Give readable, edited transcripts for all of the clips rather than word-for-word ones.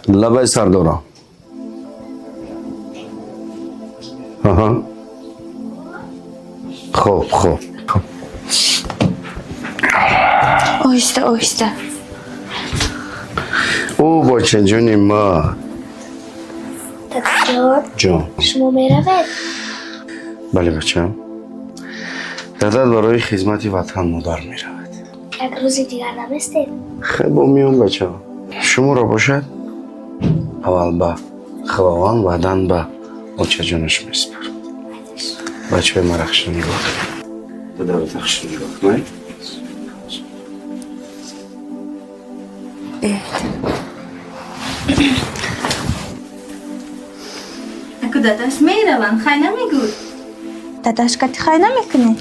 Лабай, сардорам. Аҳа, хуб, хуб, хуб. Оҳиста, оҳиста. Ӯ, бочаҷони ма. Дадаҷон. Ҷон. Шумо меравед? Бале, бачам, дадат барои хизмати ватан модар меравад. Як рӯзи дигар наместед? Хеб, бо миён, бачаҳо. Шуморо бошад, аввал ба худованд, баъдан ба очаҷонаш месупорам. Бачаҳои мара хушро нигоҳ кунед, додарата хушро нигоҳ кунед. Биёед. Аку дадаш мераванд, хай намегӯй. Дадаш кати хай намекунӣ?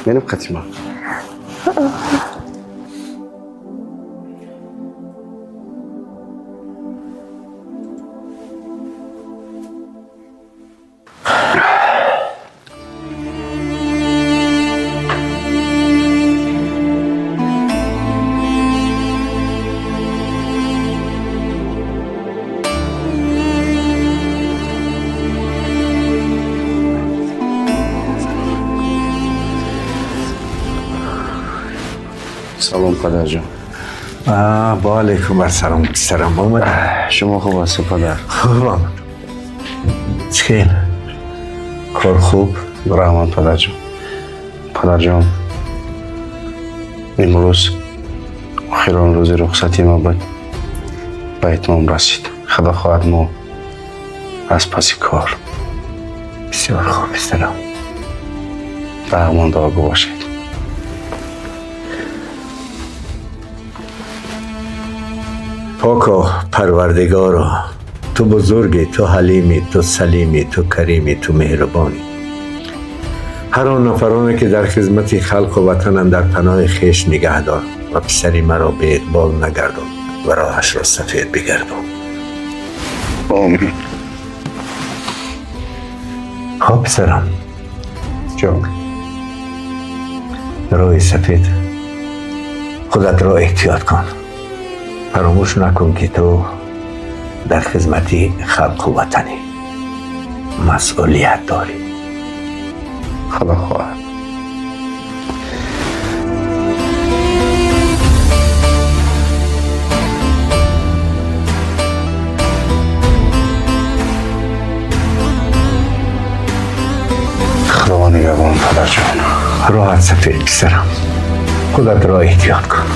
Мерем қатима. Салом, падарҷон. Ва алайкум ассалом, писарам, омадӣ. Шумо хуб ҳастед, падар? Хубам. Чӣ хел, кор хуб? Раҳмат, падарҷон. Падарҷон, имрӯз охирон рӯзи рухсати ма буд, ба итмом расид. Худо хоҳад, мо аз паси кор. Бисёр хуб, писарам. Ба ҳамон дуогӯ бошед. Поко Парвардигоро, ту бузургӣ, ту ҳалимӣ, ту салимӣ, ту каримӣ, ту меҳрубонӣ. Ҳар он нафароне ки дар хизмати халқу ватананд, дар паноҳи хеш нигаҳ дор ва писари маро беиқбол нагардон ва роҳашро сафед бигардон. Омин. Хоб, писарам. Ҷон. Роҳи сафед, худатро эҳтиёт кун. Фаромӯш накун, ки ту дар хизмати халқу ватанӣ масъулият дорӣ. Худо хоҳад. Худо нигаҳбон, падарҷон. Роҳат сафед, писарам, худатро эҳтиёт кун.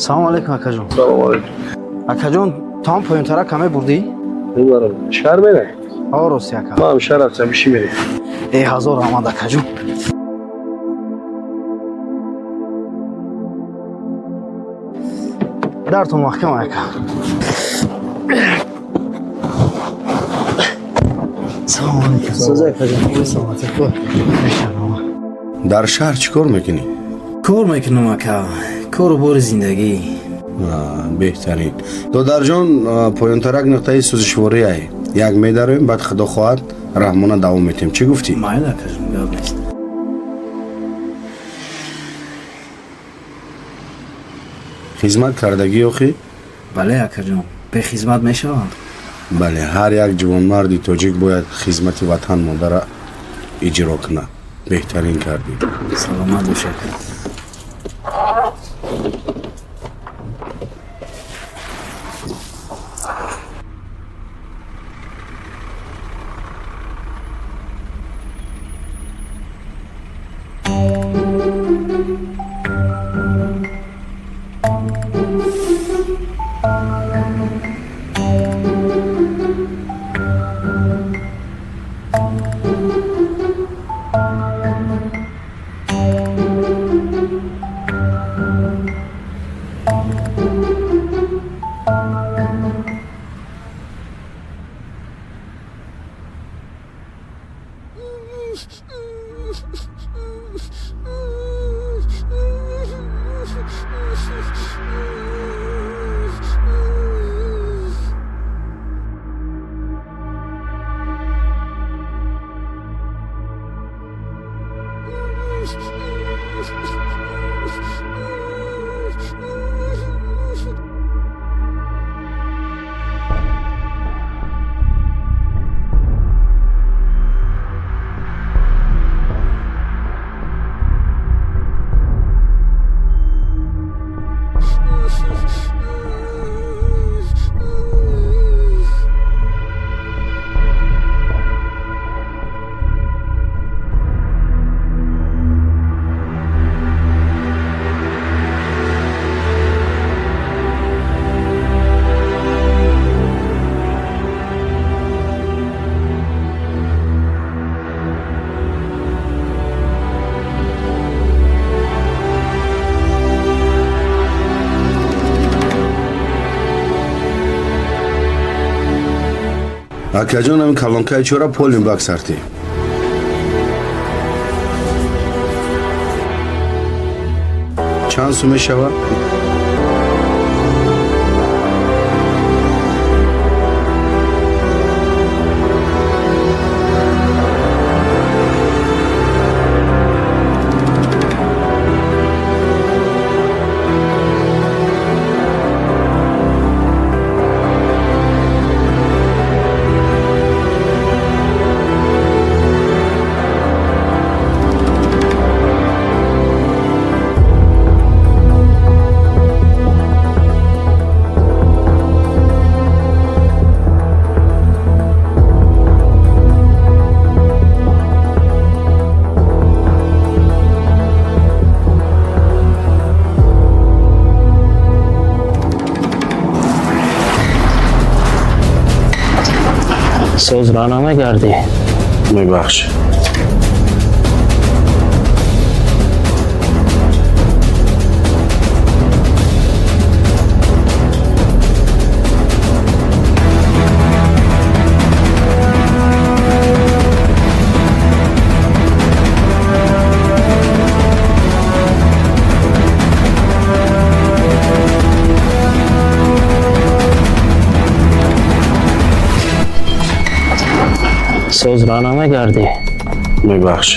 Салому алейкум, акаҷон. Салому алейкум. Акаҷон, то ҳам поёнтара каме бурдӣ? Мебарам. Шаҳр мерай? Ҳо, рости, ака. Ман ҳам шаҳр рафтам, биши мерем. Э, ҳазор раҳмат, акаҷон. Дартон маҳкам, ака. Салому алейкум. Сӯза, акаҷон, саломатӣ, хуб? Дар шаҳр чӣ кор мекунӣ? Кор мекунам, ака, кору бори зиндагӣ. Беҳтарин, додарҷон. Поёнтарак нуқтаи сӯзишвориай, як медароем, баъд, худо хоҳад, раҳмона давом метиҳем. Чӣ гуфтӣ? Майли, акаҷон, гап нест. Хизмат кардагӣ охӣ? Бале, акаҷон, бехизмат мешаванд? Бале, ҳар як ҷавонмарди тоҷик бояд хизмати ватан модара иҷро кунад. Беҳтарин кардӣ. Саломат бош, ака. Акаҷон, ҳамин калонкаи чора полим бак сарти. Чанд сум мешавад? Соз ра намегардӣ? Мебахш. Соз ра намегардӣ? Мебахш.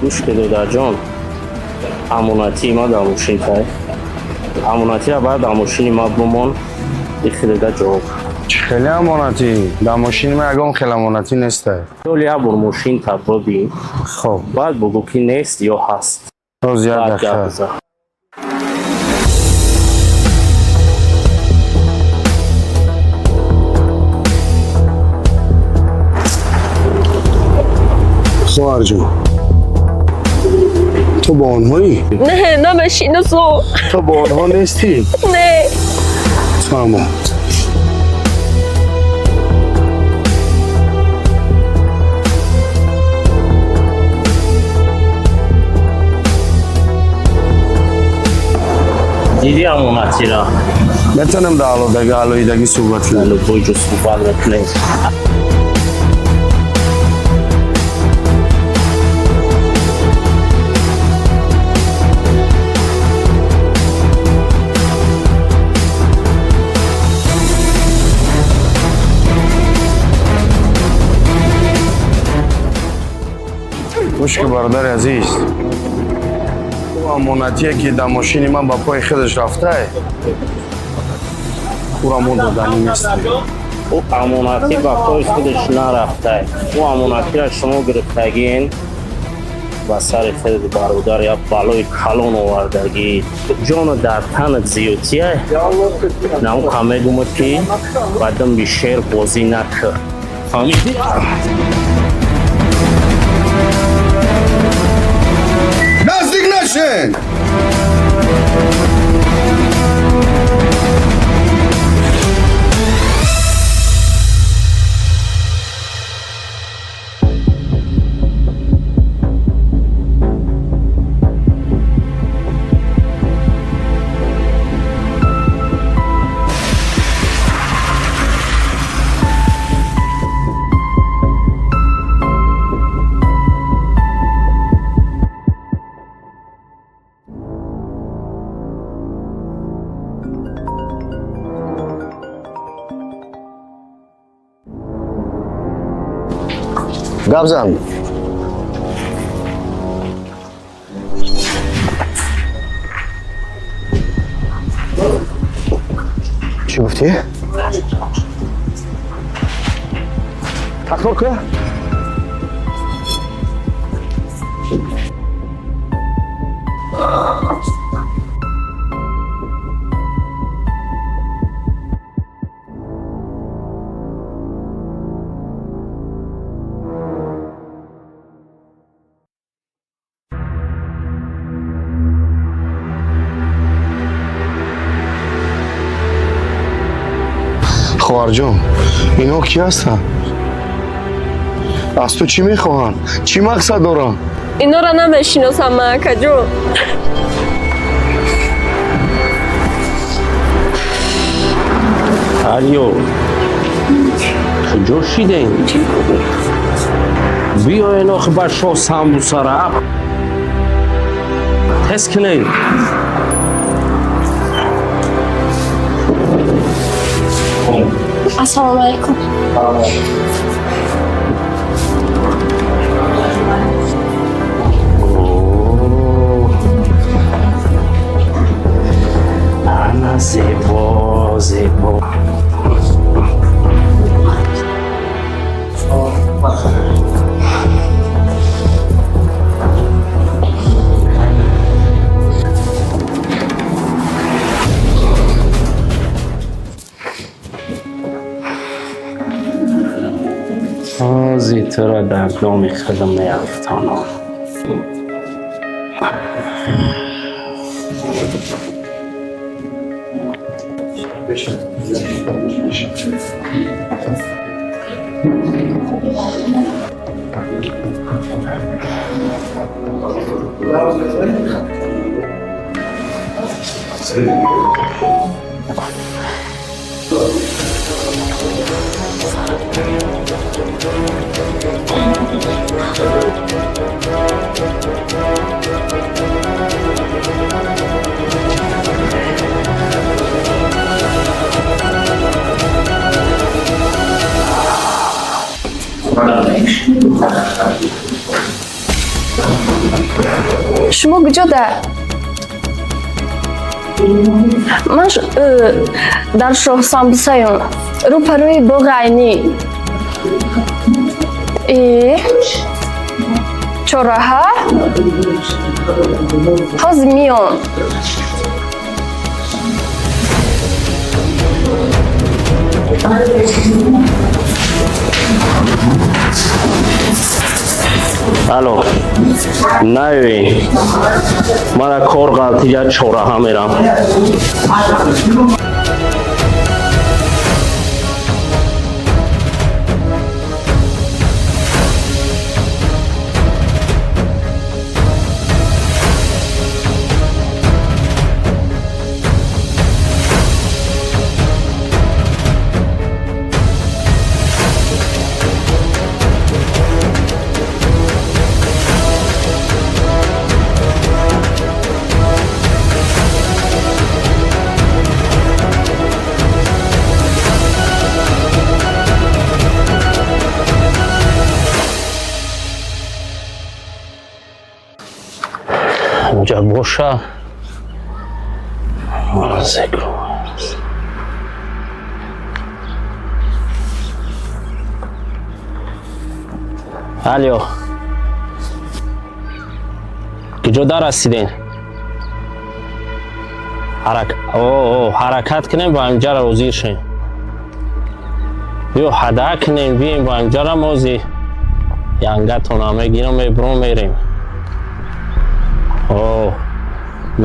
Гӯш ке, додарҷон, амонатии ма дар мошин тай, амонатиро бояд дар мошини ма бумон, ихеледа ҷавоб. Чӣ хеле амонатӣ? Дар мошини ма ягон хел амонатӣ нестай. Ҳол як бор мошин таброби. Хоб. Баъд бугӯ, ки нест ё ҳаст. Боз як Баъд дақиқа. гап бизан. Хоҳарҷон, ту бо онҳоӣ? Не, намешинасо. Ту бо онҳо нестӣ? Не. Фаҳмо. Диди амонатира? Метавонем дар алоҳидагӣ суҳбат кунем? Любой ҷо суҳбат мекунем. Гӯш ки, бародари азиз, ӯ амонатие, ки дар мошини ман ба пои худаш рафтай, ӯра мо доданӣ нестем. Ӯ амонатӣ ба пои худаш нарафтай, ӯ амонатиро шумо гирифтагин, ба сари худ, бародар, як балои калон овардагӣ. Ҷону дар танат зиёдтия наука мегумад, ки ба думби шер бозӣ накар, фаҳмидӣ? Наздик нашен! Гап зан. Чӣ гуфтӣ? Такрор кун. Хоҳарҷон, инҳо кӣ ҳастанд? Аз ту чӣ мехоҳанд? Чӣ мақсад доранд? Инора намешиносам ман, акаҷон. Алё, куҷо шидем? Биёен охи ба шоҳ самбусара тез кунед. Ассалому алайкум. Ана, зебо, зебо. Ози туро дар доми худам меафтонам. Шумо куҷода? Ман дар шоҳ самбусаем, рӯпарӯи боғи Айнӣ. Э, чораҳа, ҳозир миём. Алло, наёен, мара кор ғалтида, чораҳа мерам. Ҳаминҷа боша. Алло. Куҷо дарасидем? Ҳаракат кунем, ба ҳаминҷара ҳозир шем. Биё ҳада кунем, бием ба ҳаминҷара мози янгатона мегирам, мебурам, мерем.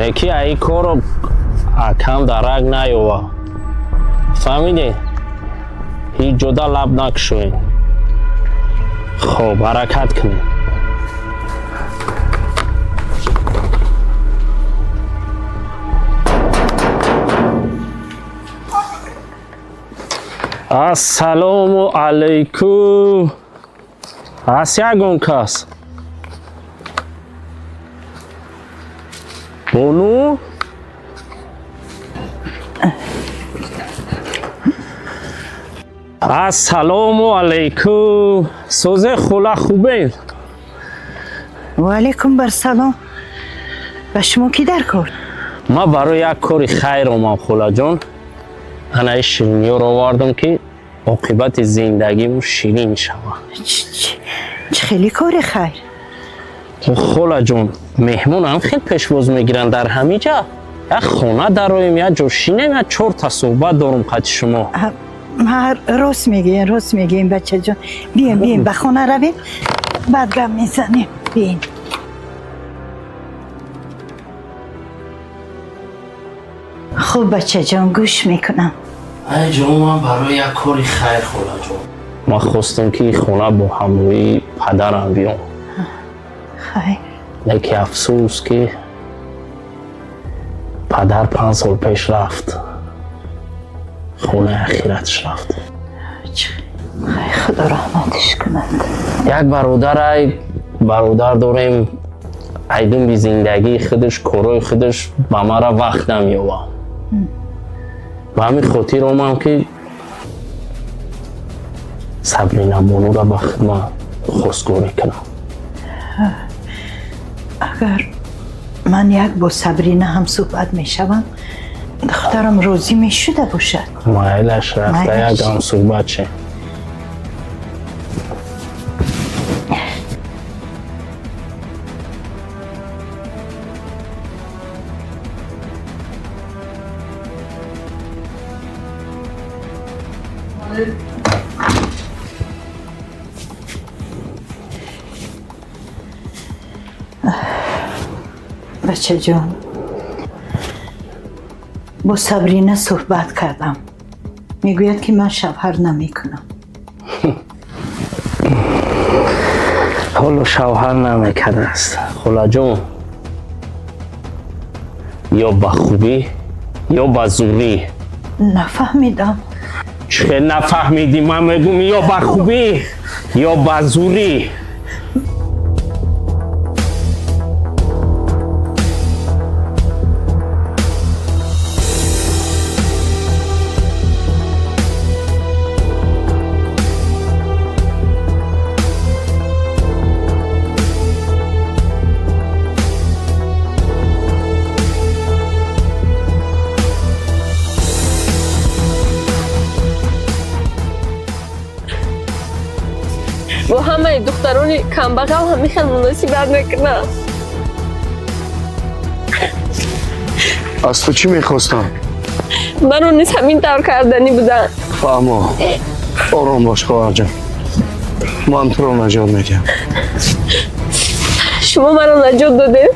Неки аи корро акам дарак наёва. Фаҳмидем? Ҳеҷ ҷода лаб накушоем. Хоб, ҳаракат кунем. Ассалому алайкум. Ҳаст ягон кас? Бону? Ассалому алайкум. Созе хола хубен? Ва алайкум барсалом. Ба шумо кӣ дар кор? Ман барои як кори хайр омам холаҷон. Ана ин ширинёро овардам ки оқибати зиндагимон ширин шавад. Чӣ хеле кори хайр? Холаҷон, меҳмонам хел пешвоз мегиранд дар ҳамин ҷа. Як хона дароем, як ҷо шинем, як чорта суҳбат дорум қати шумо. Рост мегӯем, рост мегӯем, бачаҷон. Бием, бием, ба хона равем, баъд гап мезанем. Бием. Хуб, бачаҷон, гӯш мекунам. Ай ҷон, ман барои як кори хайр, холаҷон. Ман хостам ки хона бо ҳамроҳии падарам биём. Хайр. Лекин афсӯс ки падар 5 сол пеш рафт. Хонаи ахиратш рафт. Худо раҳматиш кунад. Як бародар дорем, айдуми зиндагии худаш, корҳои худаш ба мара вақт намеёбад. Ба ҳамин хотир омам ки Сабрина бонура ба хидмат хостгорӣ кунам. Агар ман як бо Сабрина ҳам суҳбат мешавам, духтарам розӣ мешуда бошад. Майлаш рафта як ҳам суҳбат шем. Бачаҷон, бо Сабрина суҳбат кардам. Мегӯяд ки ман шавҳар намекунам. Ҳоло шавҳар намекардааст. Холаҷон, ё ба хубӣ, ё ба зурӣ. Нафаҳмидам. Чӣ нафаҳмидӣ? Ман мегӯм ё ба хубӣ, ё ба зурӣ. Бо ҳамаи духтарони камбағал ҳамин хел муносибат мекунад. Аз ту чӣ мехостам? Маро низ ҳамин тавр карданӣ буданд. Фаҳмо, ором бош хоҳарҷон, ман туро наҷот медиҳам. Шумо маро наҷот додед?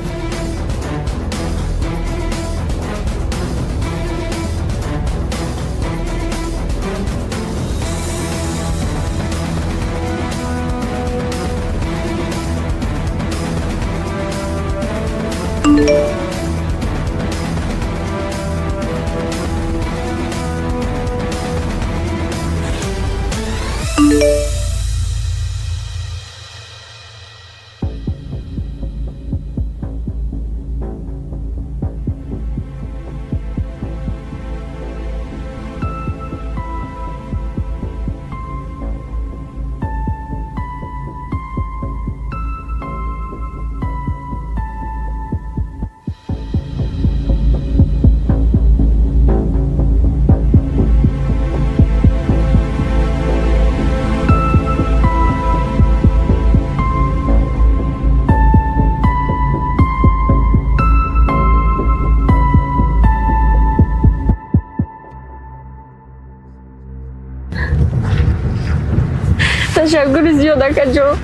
Ташаккури зиёд, акаҷон.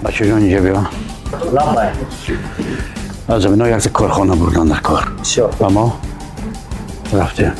Бачаҷон, инҷа биё. Аз замино якта корхона бурдан дар кор ва мо рафтем.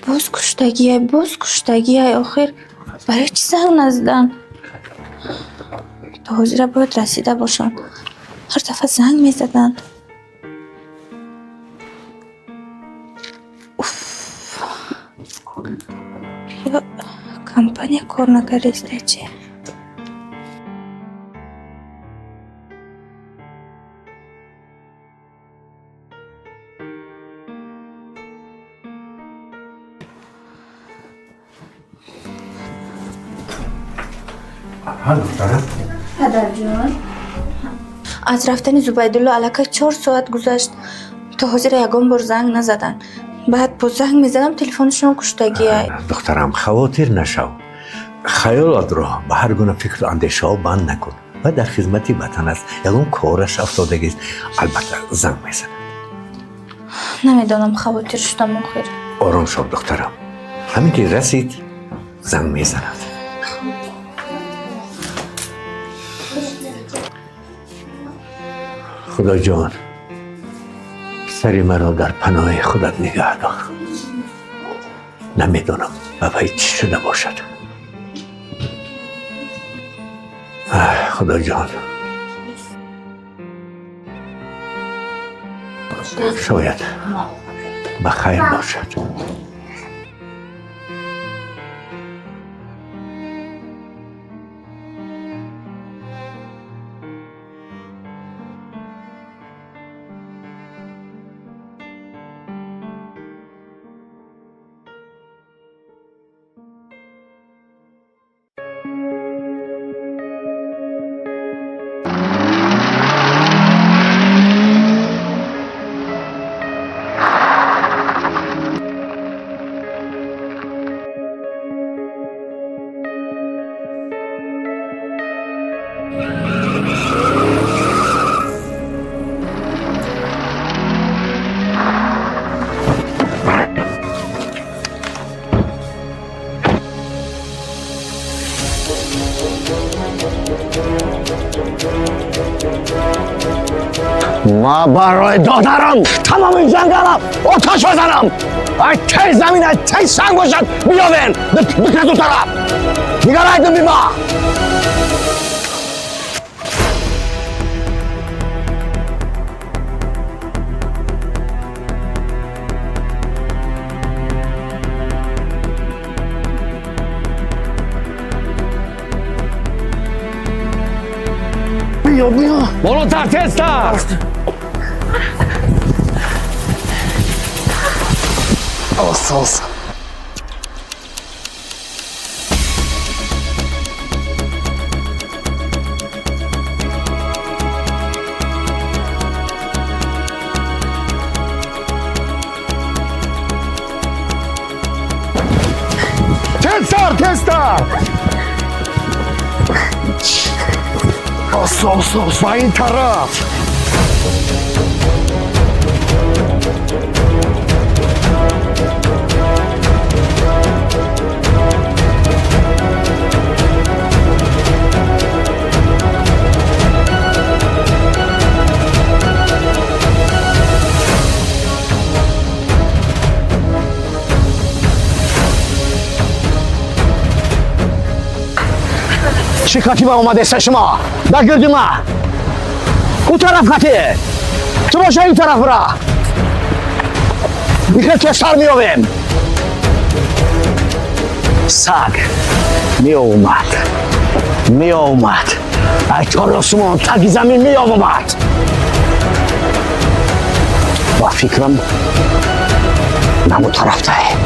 Боз куштагиай, боз куштагиай. Охир барои чӣ занг назадан? То ҳозира бояд расида бошанд. Ҳар дафъа занг мезаданд. Уф, ё компания кор накардаиста чи? Падарҷон, аз рафтани Зубайдулло аллакай 4 соат гузашт. То ҳозира ягон бор занг назаданд. Баъд боз занг мезадам, телефонашон куштагиай. Духтарам, хавотир нашав. Хаёлатро ба ҳар гуна фикру андешаҳо банд накун. Ва дар хизмати ватан аст, ягон кораш афтодагист, албатта занг мезанад. Намедонам, хавотир шудам охир. Ором шав, духтарам. Ҳамин ки расид, занг мезанад. Худоҷон, писари маро дар паноҳи худат нигаҳ дор. Намедонам, ба вай чӣ шуда бошад. Худоҷон, шояд ба хайр бошад. Ма барои додарам тамоми ҷангалам оташ бизанам. Ай тай замин, ай тай санг бошад, биёвен бикра ду тараф дигар айдум бима. Биё, биё. Болотар, тезтар. Оста, оста. Тезтар, тезтар. Оста, оста, оста. Ба ин тараф. Чӣ хати ба омадеста шумо? Ба гирди ма. Ӯ тараф хати. Ту боша ин тараф бира. Бихел тезтар меёбем. Саг меомад. Меомад. Ай тори осмон таги замин меомад. Ба фикрам наму тарафтае.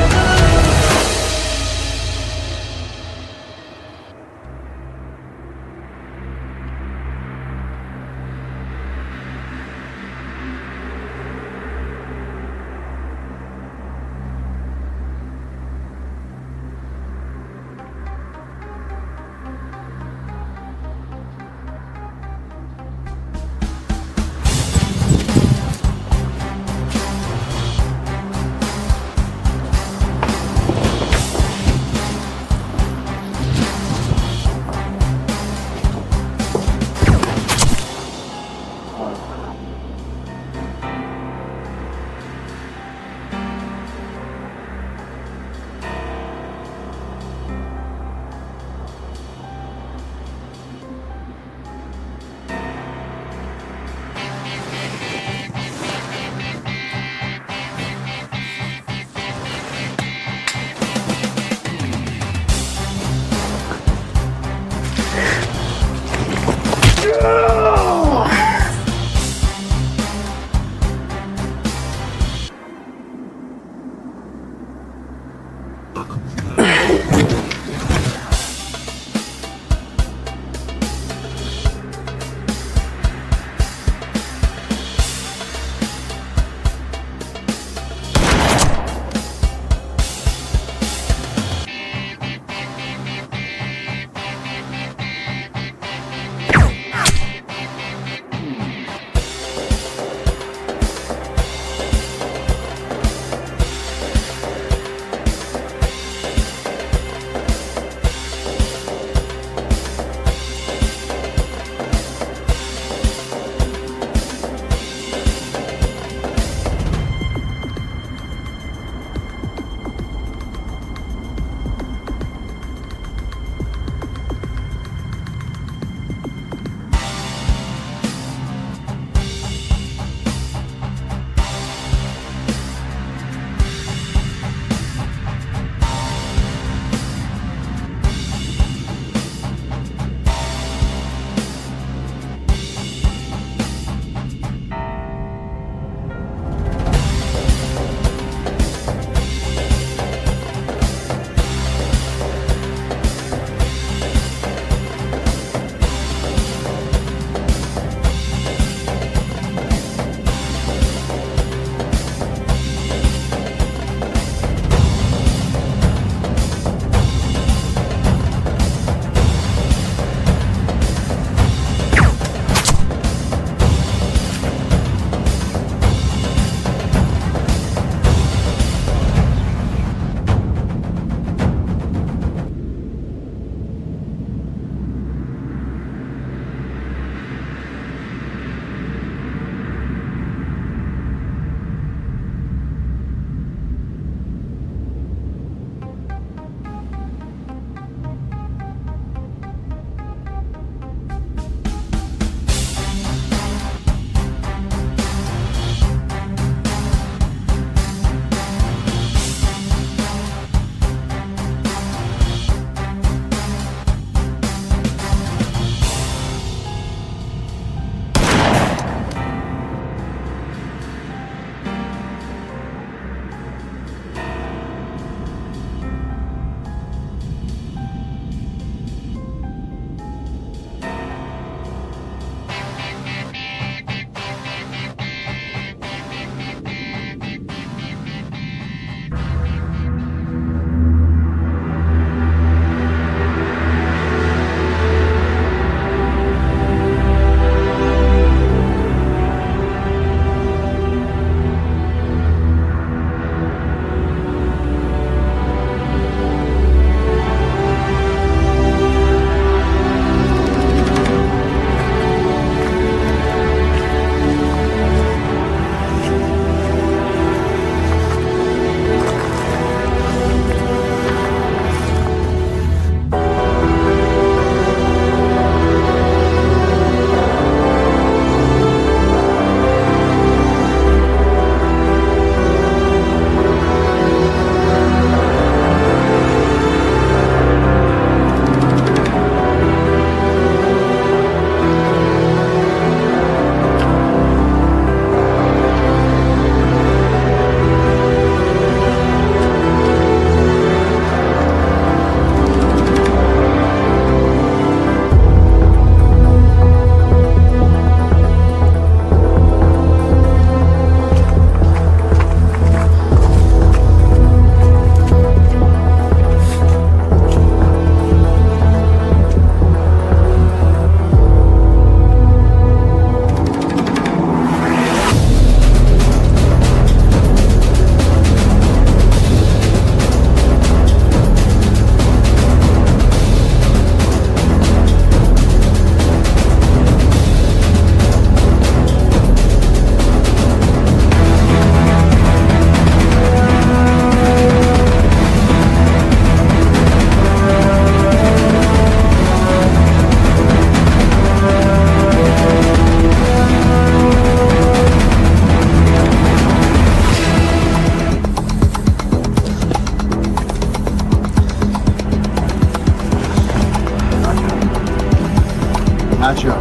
Начо.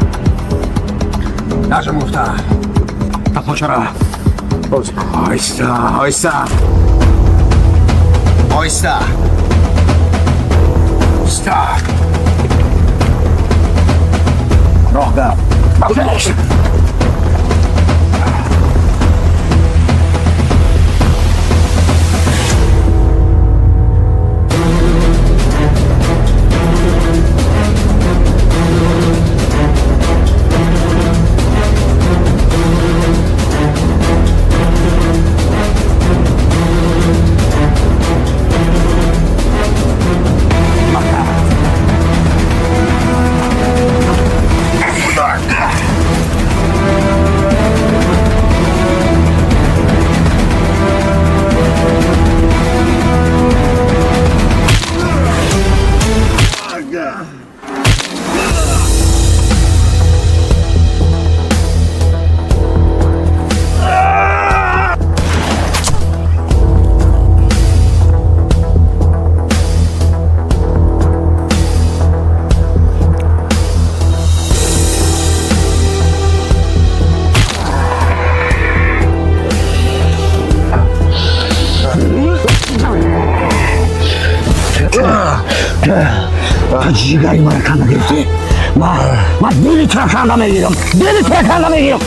Начо гуфта. Тапочара. Оҳиста, оҳиста. Оҳиста. Оҳиста. Роҳ гап. Ҷигари маро канда гирифтӣ. Ма дили туро канда мегирам, дили туро канда мегирам.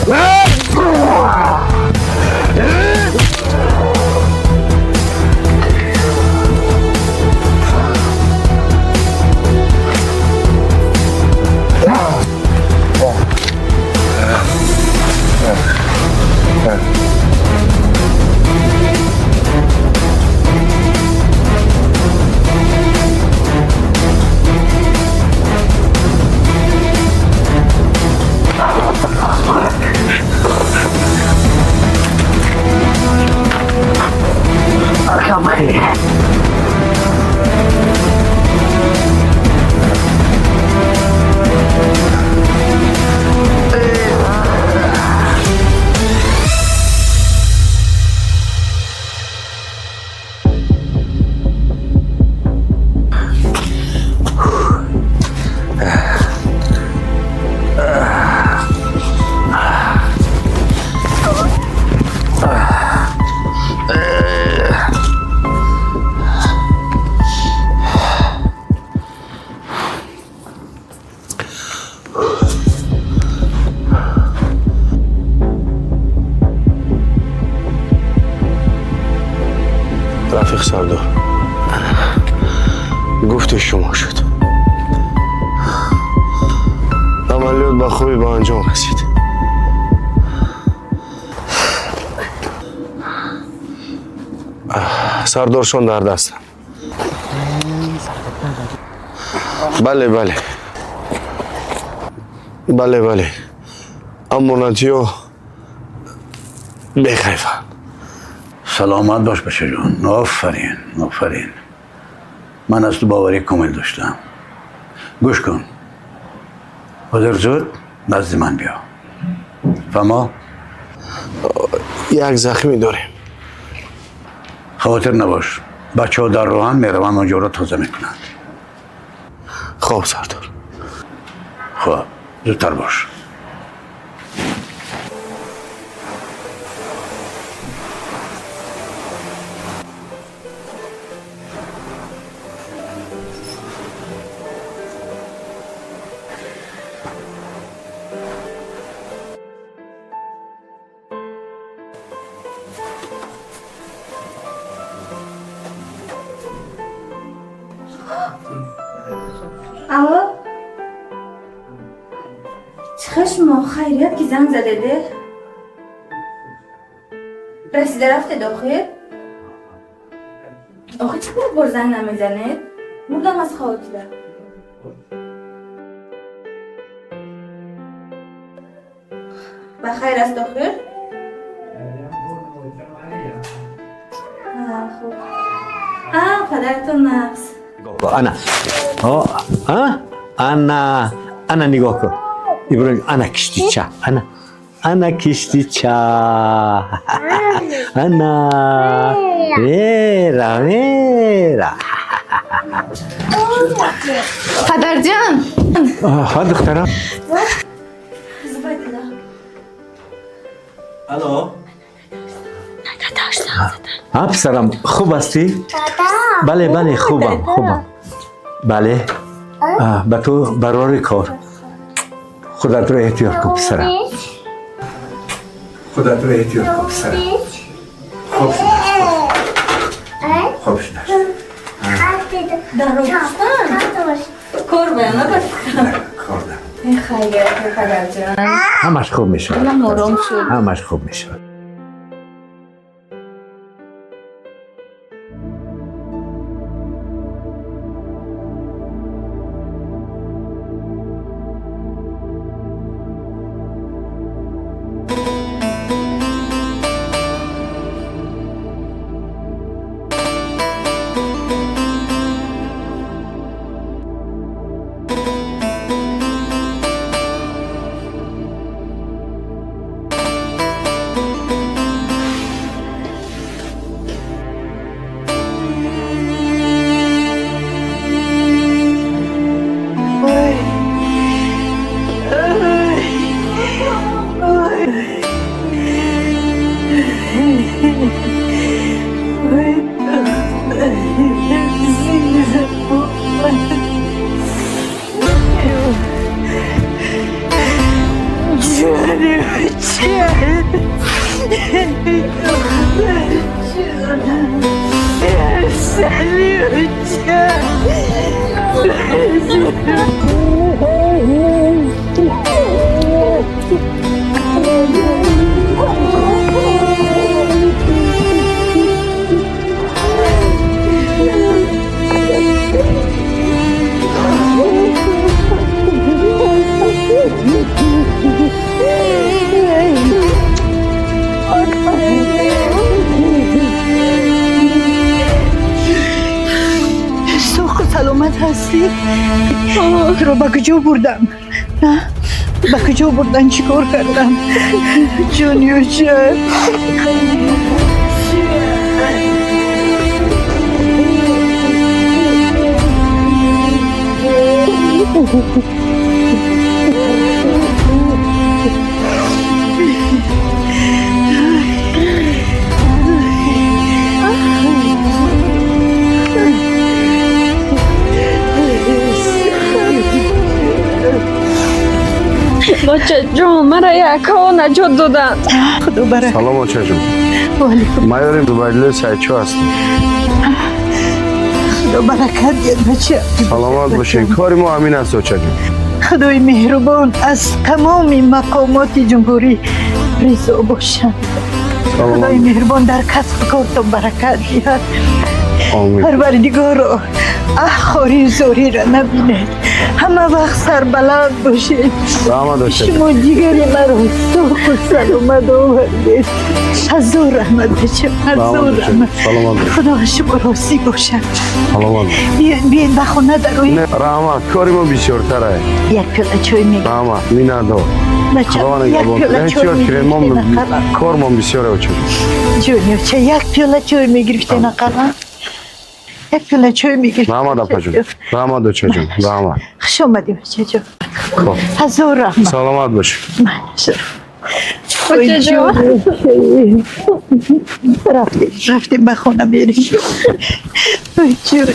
Рафиқ Сардор, гуфти шумо шуд. Амалиёт ба хубӣ ба анҷом расид. Сардоршон дар дастам. Бале, бале. Бале, бале. Амонатиё бехайфанд. Саломат бош бачаҷон. Офарин, офарин. Ман аз ту боварӣ комил доштам. Гӯш кун. Ҳозир зуд назди ман биё. Фаҳмо? Як захмӣ дорем. Хавотир набош. Бачаҳо дар роҳан мераванд, онҷоро тоза мекунанд. Хоб, Сардор. Хоб, зудтар бош. Алло? Чихел шумо? Хайрият ки занг задеде? Расида рафтед охир? Охир чӣ бор занг намезанед? Мурдам аз хавотира. Ба хайр аст охир? Хуб. Падаратон нақс. Ана. Ана, ана нигоҳ кун. Иброҳим, ана киштича, ана. Ана киштича. Ана. Вера, Вера. Падарҷон. Ҳа, духтарам. Зубайдулло. Алло. Ҳа, писарам, хуб ҳастӣ? Бале, бале, хубам, хубам. Бале. Ба ту барори кор. Худатро эҳтиёт кун, писарам. Худатро эҳтиёт кун, писарам. Хуб шудааст. Хуб шудааст. Дар Покистон? Кор ба на Кор да. Хайр, падарҷон. Ҳамаш хуб мешавад. Дилам ором шуд. Ҳамаш хуб мешавад. Саломат ҳастӣ? Туро ба куҷо бурдам? Ба куҷо бурдан? Чӣ кор кардам? Ҷониёча. Бачаҷон, мара якао наҷот доданд. Худо баракат. Салом, очаҷон. Ваалайкум. Майори Зубайдуллои Сайдчо ҳастам. Худо баракат диҳад, бача. Саломат бошед. Кори мо ҳамин аст, очаҷон. Худои меҳрубон аз тамоми мақомоти ҷумҳурӣ ризо бошад. Худои меҳрубон дар касбу кортон баракат диҳад. Омин. Парвардигоро, аҳ, хорию зориро набинед. Ҳама вақт сарбаланд бошед. Раҳмат, очаҷон. Шумо ҷигари маро соқу саломат овардед. Ҳазор раҳмат, бача, ҳазор раҳмат. Саломат бошед. Худо аз шумо розӣ бошад. Саломат бошед. Биёед, биёед, ба хона дароед. Не, раҳмат, кори мо бисёртар ай. Як пиёла чой мегиред. Раҳмат, миннатдор. Бача, Худованд як нигаҳбон. пиёла Не, чой чиёт кунед, мо мегирифтед ақаллан. кормон бисёре, очаҷон. Ҷониёча, як пиёла чой мегирифтед ақаллан. Як пиёла чой мегирифтед. Раҳмат, апаҷон. Раҳмат, очаҷон. Раҳмат. Хуш омадӣ, бачаҷон. Хоб. Ҳазор раҳмат. Саломат бошед. Бачаҷон. Рафтем, рафтем, ба хона мерем. Ой, ҷон.